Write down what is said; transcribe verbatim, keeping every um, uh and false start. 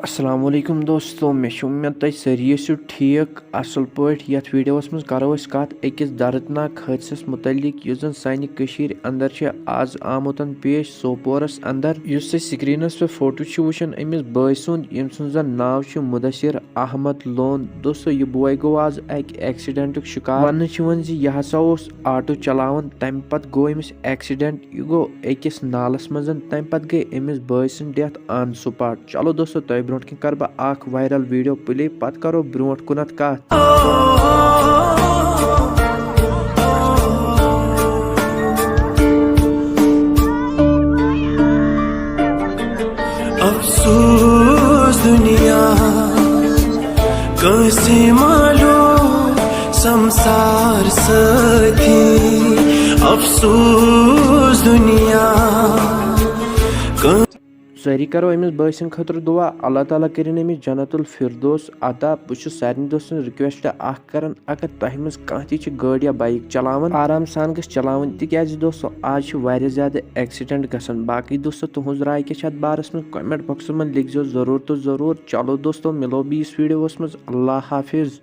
السلام علیکم دوستو، مےٚ چھِ اُمید تُہۍ سٲری ٲسِو ٹھیٖک اَصٕل پٲٹھۍ۔ یَتھ ویٖڈیوَس منٛز کَرو أسۍ کَتھ أکِس دَردناک حٲدثَس مُتعلِق، یُس زَن سانہِ کٔشیٖرِ اَندَر چھِ آز آمُت پیش سوپورَس اَندَر۔ یُس تُہۍ سِکریٖنَس پٮ۪ٹھ فوٹو چھِو وٕچھان أمِس بٲے سُنٛد، ییٚمۍ سُنٛد زَن ناو چھُ مُدثِر احمد لون۔ دوستو، یہِ بوے گوٚو آز اَکہِ ایکسیڈنٹُک شِکار۔ وَننہٕ چھُ یِوان زِ یہِ ہسا اوس آٹو چلاوان، تَمہِ پتہٕ گوٚو أمِس ایکسیڈنٹ۔ یہِ گوٚو أکِس نالَس منٛز، تَمہِ پتہٕ گٔے أمِس بٲے سٕنٛز death on spot۔ چلو دوستو، تۄہہِ برونٛٹھ کِنۍ کَرٕ بہٕ اَکھ viral video play، پتہٕ کَرو برونٛٹھ کُنَتھ کَتھ۔ افسوس دنیا کٲنٛسہِ ما لیوٗکھ سمسار سٲتھی۔ افسوس دنیا کٲنٛسہِ۔ سٲری کرو أمِس بٲے سٕنٛدِ خٲطرٕ دُعا، اللہ تعالیٰ کٔرِن أمِس جنت الفردوس عطا۔ بہٕ چھُس سارنٕے دوستن request اکھ کران، اگر تۄہہِ منٛز کانٛہہ تہِ چھِ گٲڑۍ یا bike چلاوان، آرام سان گٔژھ چلاوٕنۍ، تِکیازِ دوستو، آز چھِ واریاہ زیادٕ accident گژھان۔ باقٕے دوستو، تُہنٛز راے کیٛاہ چھِ اتھ بارس منٛز؟ Comment boxس منٛز لیکھزیو ضروٗر تہٕ ضروٗر۔ چلو دوستو، مِلو بیٚیِس ویٖڈیووَس منٛز۔ اللہ حافظ۔